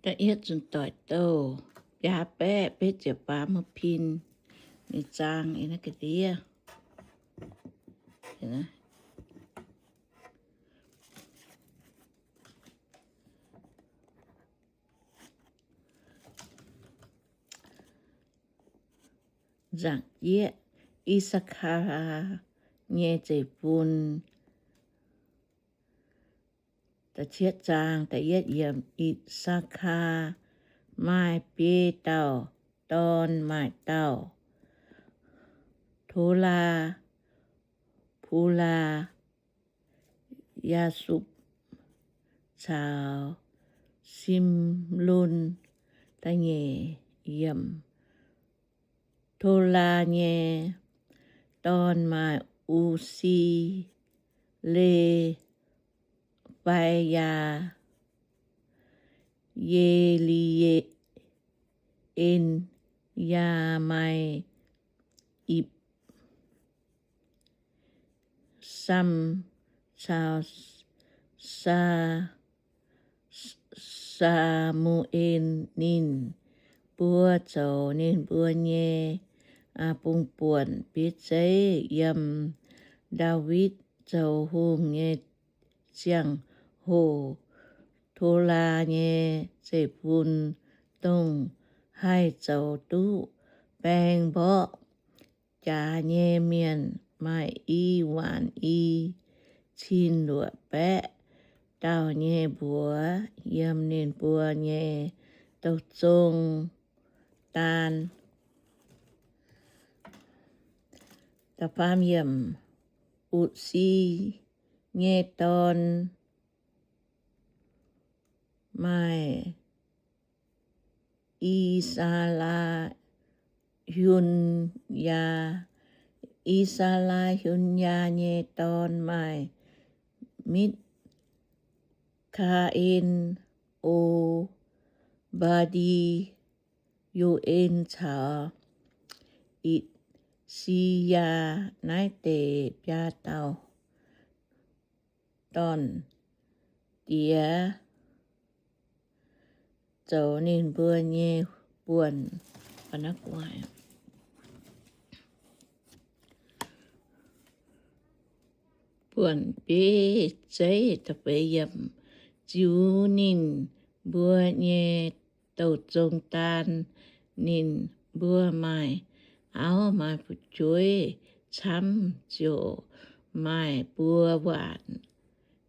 Da'yietv Zunc Doic Douh biaa baeqv betv ziepc faam mbuo pin nyei zaang yiem naaiv ga'ndiev. Nzaangc jieqv, I^saa^kaa nyei zeiv-fun. Da'cietv zaang, da'yietv yiemc, I^saa^kaa maaih biei dauh dorn, maaih dauh Tolaa, Pulaa, Yaasupv caux Simlon. Da'nyeic yiemc, Tolaa nyei dorn maaih Uzi, Le, Fai^yaa, Ye^li, En, Yaa^mai, Ipv, Sam caux Saa, Saa^mu^en. Ninh mbuo zoux ninh mbuo nyei bungx-buonc bieiv zeiv. Yiem Ndaawitv zoux hungh nyei ziangh hoc, Tolaa nyei zeiv-fun, dongh haih zoux duqv baeng mborqv jaax nyei mienh, maaih i waanc i cin luoqc baeqv dauh nyei mbuox yiem ninh mbuo nyei douh zong daan. Da'faam yiemc, Utc^si nyei dorn maaih I^saa^laa Hun^yaa. I^saa^laa Hun^yaa nyei dorn maaih Mitv^kaa^en, Obaa^ndi, Yo^en caux Itc^si^yaa. Naaiv deix biaa dauh dorn-diex zoux ninh mbuo nyei buonc, buonc bieiv zeiv. Da'feix yiemc, ziux ninh mbuo nyei douh zong daan. Ninh mbuo maaih auv maaih fu'jueiv camv, ziouc maaih buo waanc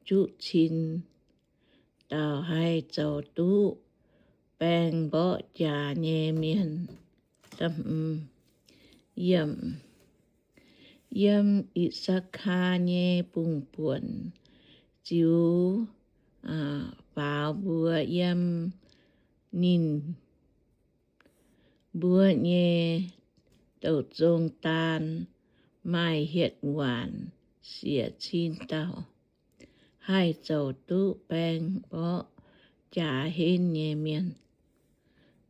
juqv cin dauh haih zoux duqv baeng mborqv jaax nyei mienh. Yiem, yiem I^saa^kaa nyei bungx-buonc ziux faaux mbuo yiem ninh mbuo nyei douh zong daan maaih hietc waanc siec cin dauh haih zoux duqv baeng mborqv jaax henv nyei mienh.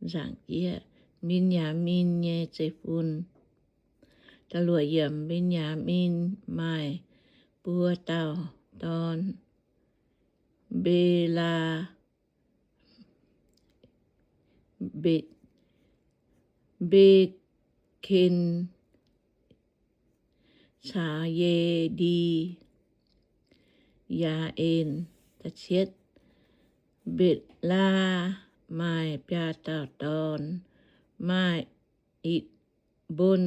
Nzaangc jieqv, Mben^yaa^min nyei zeiv-fun. Da'luoqc yiemc, Mben^yaa^min maaih buo dauh dorn, Mbelaa, Mbe, Mbeken caux Ye^ndi, Yaa^en. Mbelaa maaih biaa dauh dorn, maaih Itc^mbon,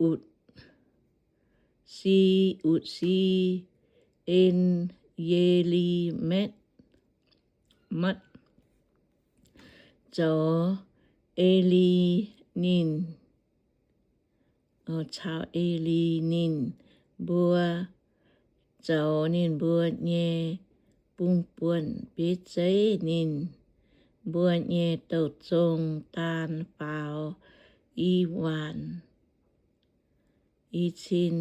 Utc^si, Utc^si, En, Ye^li^metv, matv, zoux E^li ninh, caux E^li ninh mbuo zoux ninh mbuo nyei bungx-buonc bieiv zeiv. Ninh mbuo nyei douh zong daan faaux i waanc i cin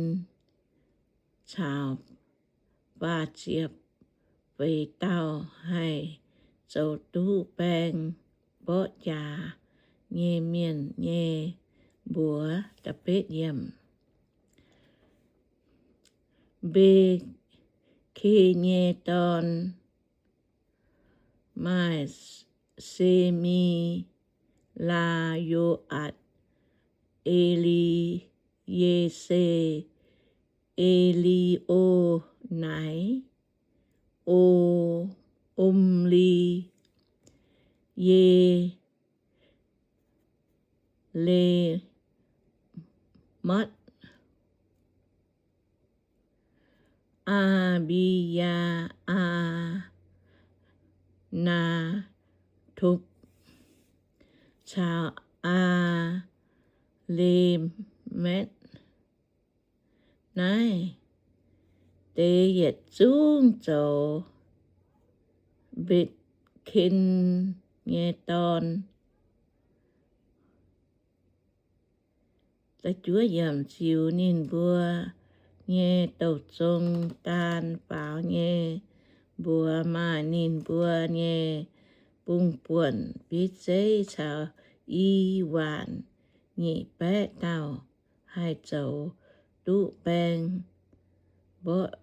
caux faah ziepc feix dauh haih zoux duqv baeng mborqv jaax nyei mienh nyei mbuox. Da'betv yiemc, Mbe^ke nyei dorn, Maaih Semi laa, Yo^atc, E^li^ye^se, E^li^o^nai, O, Om^li, Ye^le^motv, Aa^mbi^yaa, Aa^naa^topv caux Aa^le^metv. Naaiv deix yietc zungv zoux Mbetc^ken nyei dorn. Ziux ninh mbuo nyei douh zong daan faaux nyei mbuox maaih ninh mbuo nyei bung buonc, bieiv zeiv caux i waanc nyic baeqv dauh haih zoux duqv baeng mborqv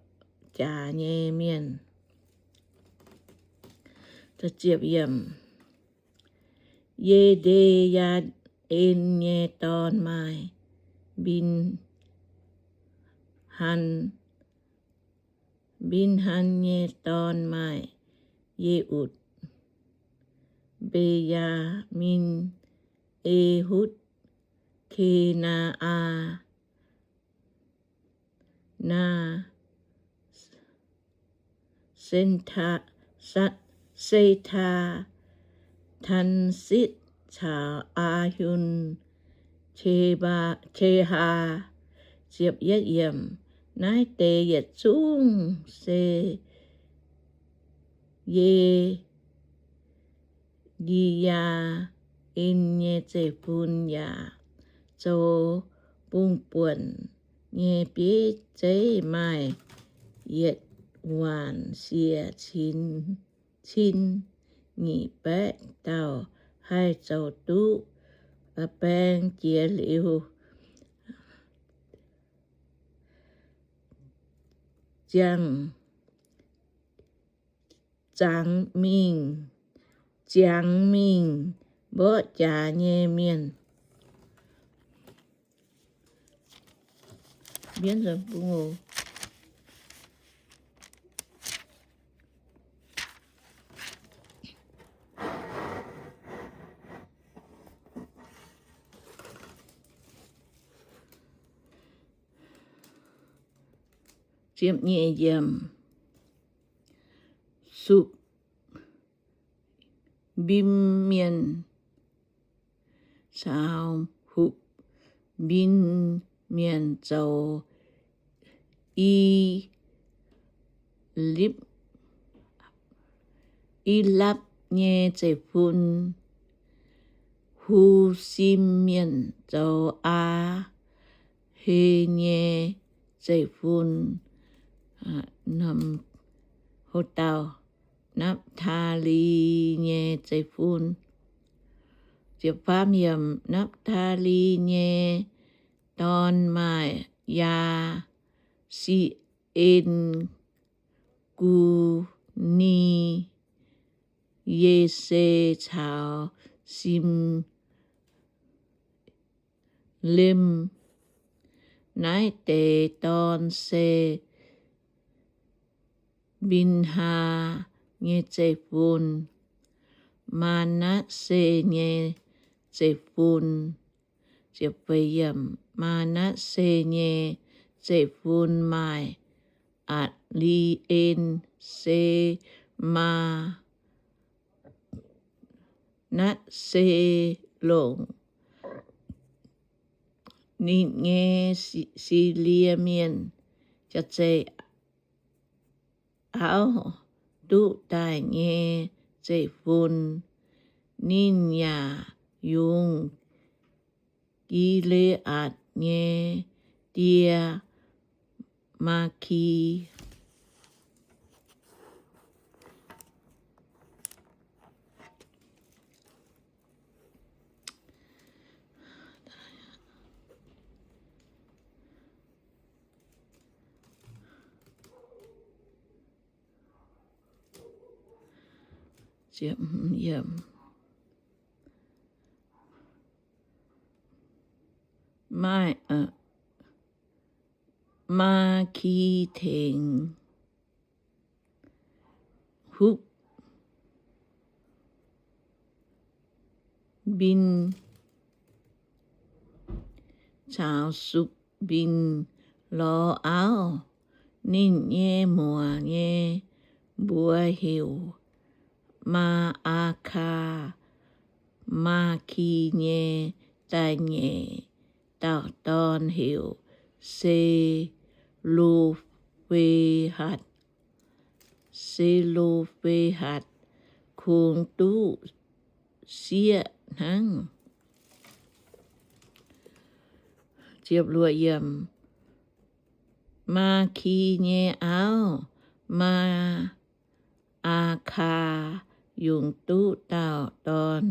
jaax nyei mienh. Ye^nde^yaa^en nyei dorn maaih Mbin^han, Mbin^han nyei dorn maaih Ye^utc, Mbenyamin, Ehutv, Ke^naa^aa, Naa, Sen^taa, Se^taa, Taanzitv caux Aa^hun, Qehaa. Naaiv deix yietc zungv se Ye Ye^nde^yaa^en nyei zeiv-fun yaac zoux bung buonc nyei bieiv zeiv maaih yietc waanc siec cin nyic baeqv dauh haih zoux duqv baeng jiex liuz ziangh zangx mingh, ziangx mingh mborqv jaax nyei mienh. Ziepc nyeic yiemc. Sukc^mbim Mienh caux Hupc^mbim Mienh zoux I Lipv, I Lapv nyei zeiv-fun. Husim Mienh zoux Aa^he nyei zeiv-fun. Hov dauh Napv^taa^li nyei zeiv-fun. Napv^taa^li nyei dorn maaih Yaa^si^en, Gu^ni, Ye^se caux Sim^lem. Naaiv deix dorn se Mbin^haa nyei zeiv-fun. Maa^natv^se nyei zeiv-fun. Maa^natv^se nyei zeiv-fun maaih Atc^li^en, Se^maa, Natv^se^longh, ninh nyei Silie Mienh, auv duqv daaih nyei zeiv-fun. Ninh yaac yungz Gi^le^aatc nyei die, Maaki. Maaih, Maa^ki tengx Hupv^mbin caux Supv^mbin lorz auv. Ninh nyei muoc nyei mbuox heuc Maa^aa^kaa. Maa^ki nyei da'nyeic dauh dorn heuc Se^lo^fe^hatc. Se^lo^fe^hatc kungx duqv sieqv hnangv. Maa^ki nyei auv, Maa^aa^kaa, yungz duqv dauh dorn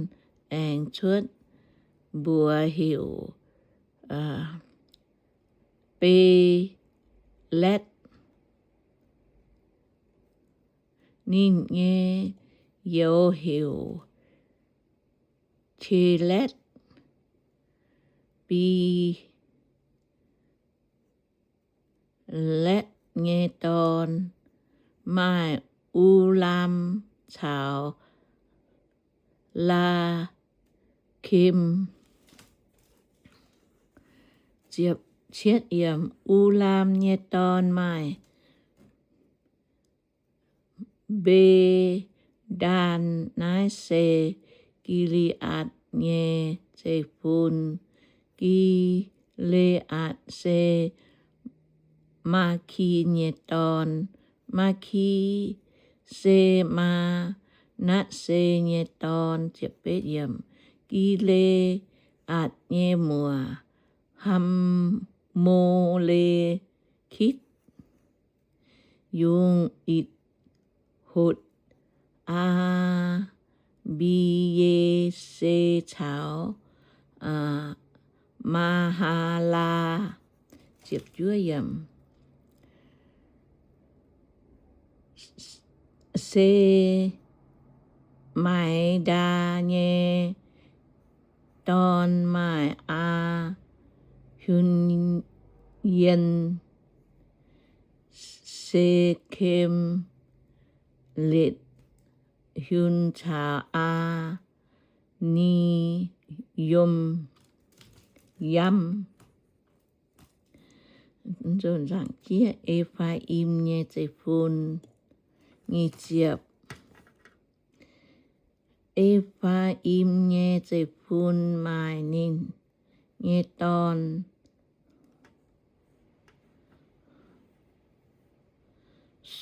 aengx cuotv mbuox heuc Belatv. Ninh nyei youz heuc Qelatv. Bi latv nyei dorn maaih Ulaam caux Laakem. Ulaam nyei dorn maaih Mbe^ndaan. Naaiv se Gi^le^aatc nyei zeiv-fun. Gi^le^aatc se Maa^ki nyei dorn. Maa^ki se Maa^natv^se nyei dorn. Gi^le^aatc nyei muoc, Ham^mo^le^kitv, yungz Itc^hotc, Aa^mbi^ye^se caux Maa^haa^laa. Se^mai^ndaa nyei dorn maaih Aa^hun^yen, Se^kem, Letv^hun caux Aa^ni, Yom, Yamv. E^faa^im nyei zeiv-fun. E^faa^im nyei zeiv-fun maaih ninh nyei dorn,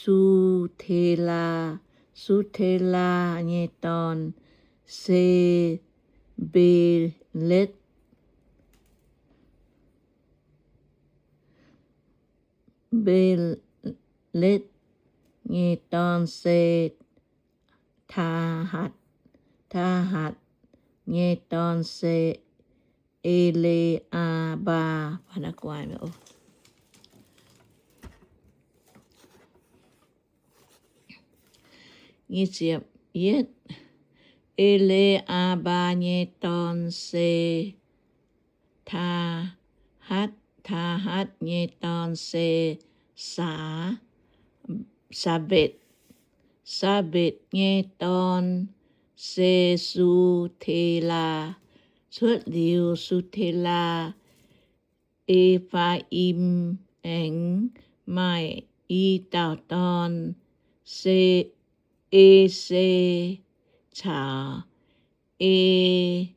Sutelaa. Sutelaa nyei dorn se Mbeletv. Mbeletv nyei dorn se Taahatc. Taahatc nyei dorn se E^le^aa^mbaa. E^le^aa^mbaa nyei dorn se Taahatc. Taahatc nyei dorn se Saa, Saambetc. Saambetc nyei dorn se Sutelaa. Cuotv liuz Sutelaa, E^faa^im aengx maaih i dauh dorn, se, Ese caux E^le^atc.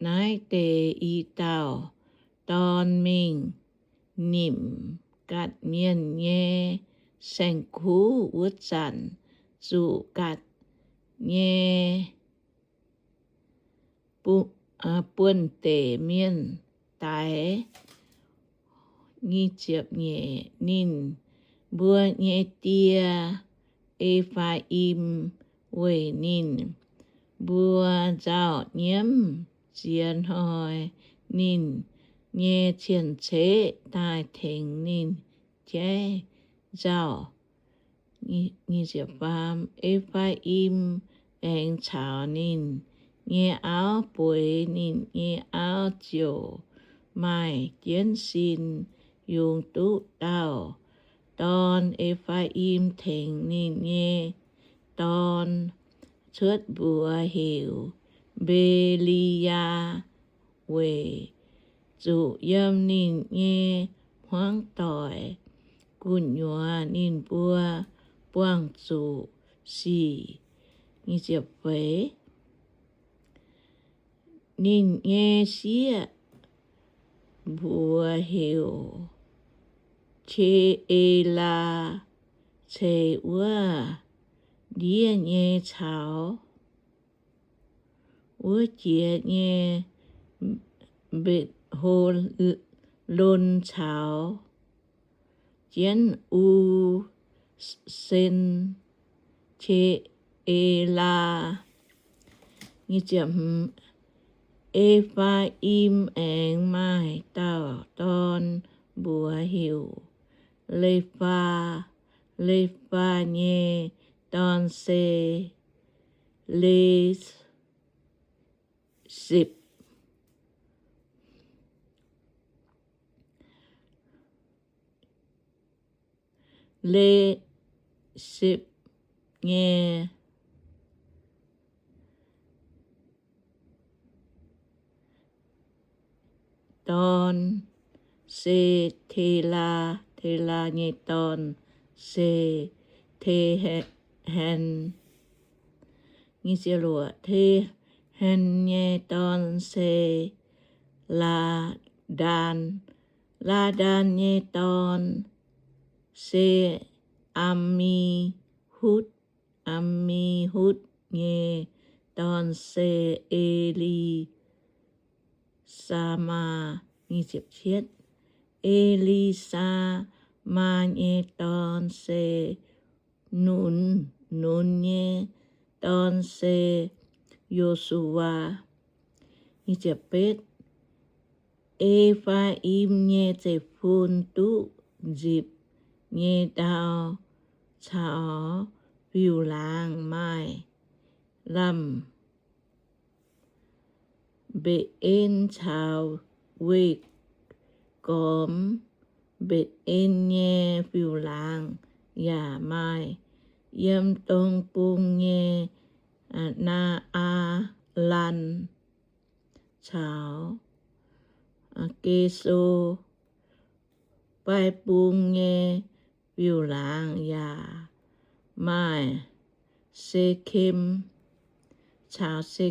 Naaiv deix i dauh dorn mingh nimc Gatc Mienh nyei saeng-kuv wuov zanc, zuqc Gatc nyei buonv-deic mienh daix. Ninh mbuo nyei die, E^faa^im, weic ninh mbuo nzauh nyiemv. Ziex hnoi ninh nyei cien-ceqv daaih tengx ninh jaiv nzauh. E^faa^im aengx caux ninh nyei auv bueix ninh nyei auv ziouc maaih jienv sin yungz duqv dauh dorn. E^faa^im tengx ninh nyei dorn cuotv mbuox heuc Mbe^li^yaa, weic zuqc yiem ninh nyei hmuangv doic gu'nyuoz ninh mbuo buangh zuqc sic. Ninh nyei sieqv mbuox heuc Qe^e^laa, ceix wuov ndiev nyei caux wuov jiex nyei Mbetc^ho^lon caux jienv U^sen Qe^e^laa. E^faa^im aengx maaih dauh dorn mbuox heuc Leqfaa. Leqfaa nyei dorn se Le^sepv. Le^sepv nyei dorn se Telaa. Telaa nyei dorn se Te^han. Te^han nyei dorn se Laa^ndaan. Laa^ndaan nyei dorn se Am^mi^hutv. Am^mi^hutv nyei dorn se E^li^saa^maa. E^li^saa^maa nyei dorn se Nunx. Nunx nyei dorn se Yo^su^waa. E^faa^im nyei zeiv-fun duqv nzipc nyei ndau caux fiuv-laangz maaih lamh Mbetc^en caux weih gormx Mbetc^en nyei fiuv-laangz yaac maaih yiem dong bung nyei Naa^aa^lan caux Geso. Baaiv bung nyei fiuv-laangz yaac maaih Sekem caux Se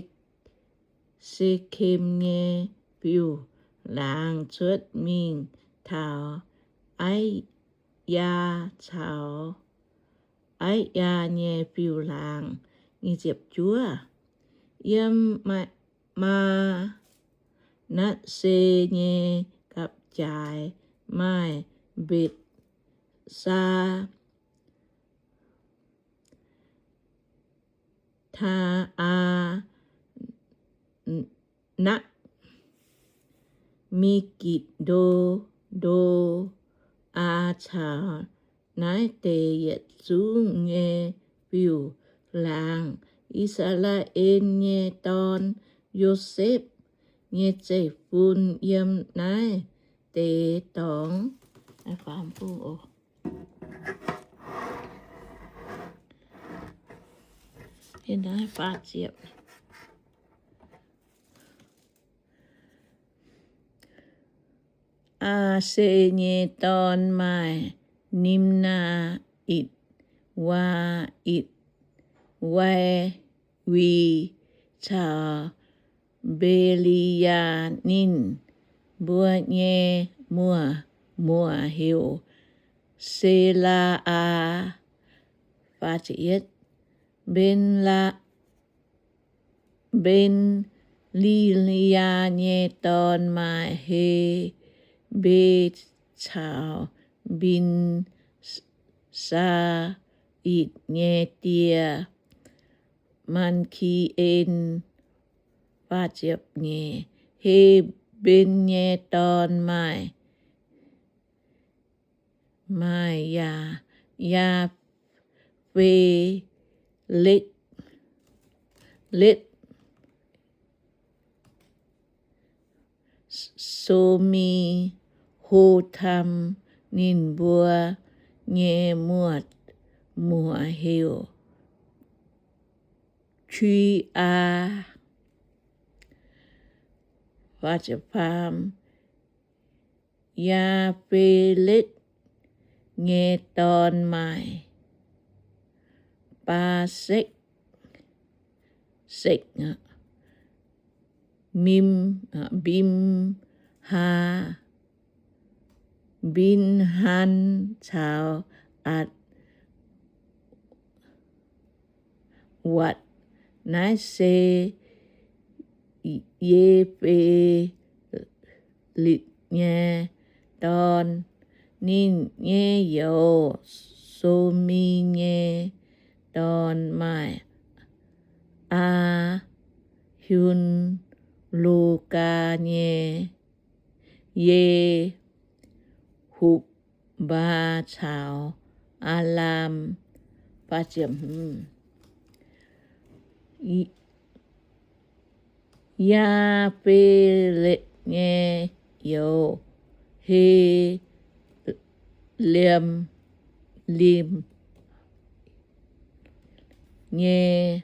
Sekem nyei fiuv-laangz cuotv mingh taux Aiv^yaa caux Aiv^yaa nyei fiuv-laangz. Yiem Maa Maa^natv^se nyei gapv-jaaix maaih Mbetc^saa, Taa^aa, Nakv, Mi^gitc^ndo, Ndo, aa caux naaiv deix yietc zungv nyei fiuv-laangz. I^saa^laa^en nyei dorn, Yosepv, nyei zeiv-fun yiem naaiv deix dorngx. Aa^se nyei dorn maaih Nimnaa, Itc, Waa, Itc, Wai, Wi caux Mbe^li^yaa. Ninh mbuo nyei muoz-muoc heuc Se^laa^aa. Mben Mben^li^yaa nyei dorn maaih Hebe caux Mbin, Saa^itc nyei die, Man^ki^en. Heben nyei dorn maaih, maaih Yaa, Yaa, Yaa^fe^letv, letv, So^mi, Ho^tam, ninh mbuo nyei muoz-muoz heuc Qi^aa. Yaa^fe^letv nyei dorn maaih Baasekv, Sekv, Mim, Mbimhaa, Mbinhan caux Atc, Watc. Naaiv se Ye^fe^letv nyei dorn. Ninh nyei youz, So^mi nyei dorn, maaih Aa^hun, Logaa nyei, Ye^hupv^mbaa caux Aa^laam. Yaa^fe^letv nyei youz, He^lemlim nyei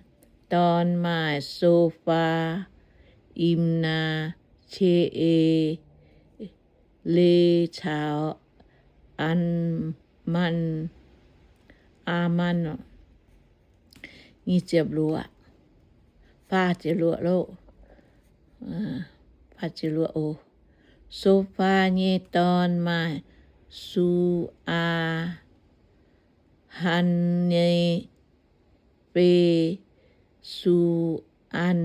dorn maaih So^faa, Im^naa, Ce^e, le caux Aa^man, Aa^man. Nyic ziepc luoqc, faah ziepc luoqc loh. Faah ziepc luoqc oc. So^faa nyei dorn maaih Su^aa, Han^ne^be, Su^an,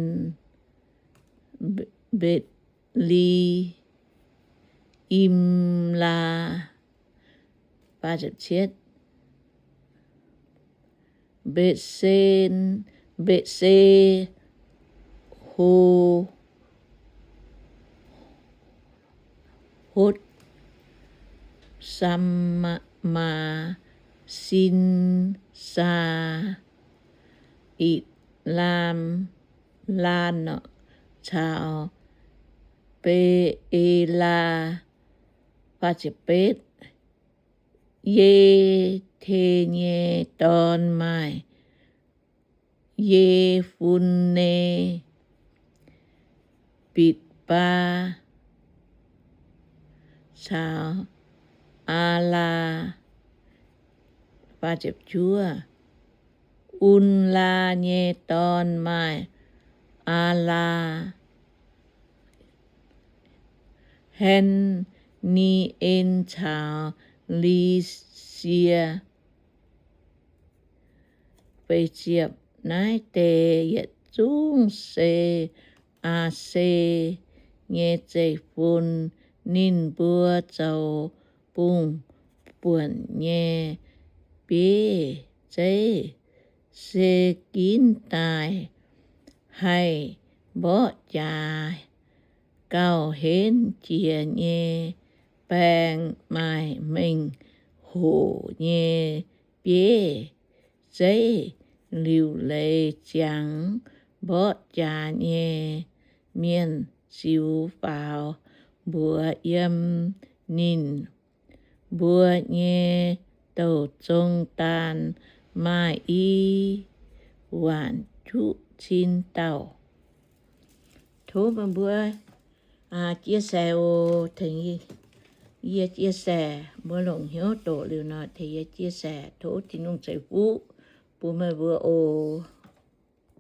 Mbetc^li, Im^laa, Mbetc^se, Mbetc^se, Ho, Hotv, Sammaa, Sinsaa, Itc^laam, Laanh caux Be^e^laa. Yetv^te nyei dorn maaih Ye^fun^ne, Bitc^baa caux Aalaa. Un^laa nyei dorn maaih Aalaa, Han^ni^en caux Lisie. Naaiv deix yietc zungv se Aa^se nyei zeiv-fun. Ninh mbuo zoux bungx-buonc nyei bieiv zeiv, se ginv daaih haih mborqv jaax gauh henv jiex nyei baeng, maaih mengh hoc nyei bieiv zeiv. Liuc leiz ziangx mborqv jaax nyei mienh ziux faaux mbuox yiem ninh mbuo nyei douc zong daan, maaih i waanc juqv cin dauh. Tov meih mbuo chia sẻ oc, tengx yie chia sẻ, mbuo longc hnyouv doqc liuz nor tengx yie chia sẻ. Tov Tin-Hungh ceix fuqv bun meih mbuo oc.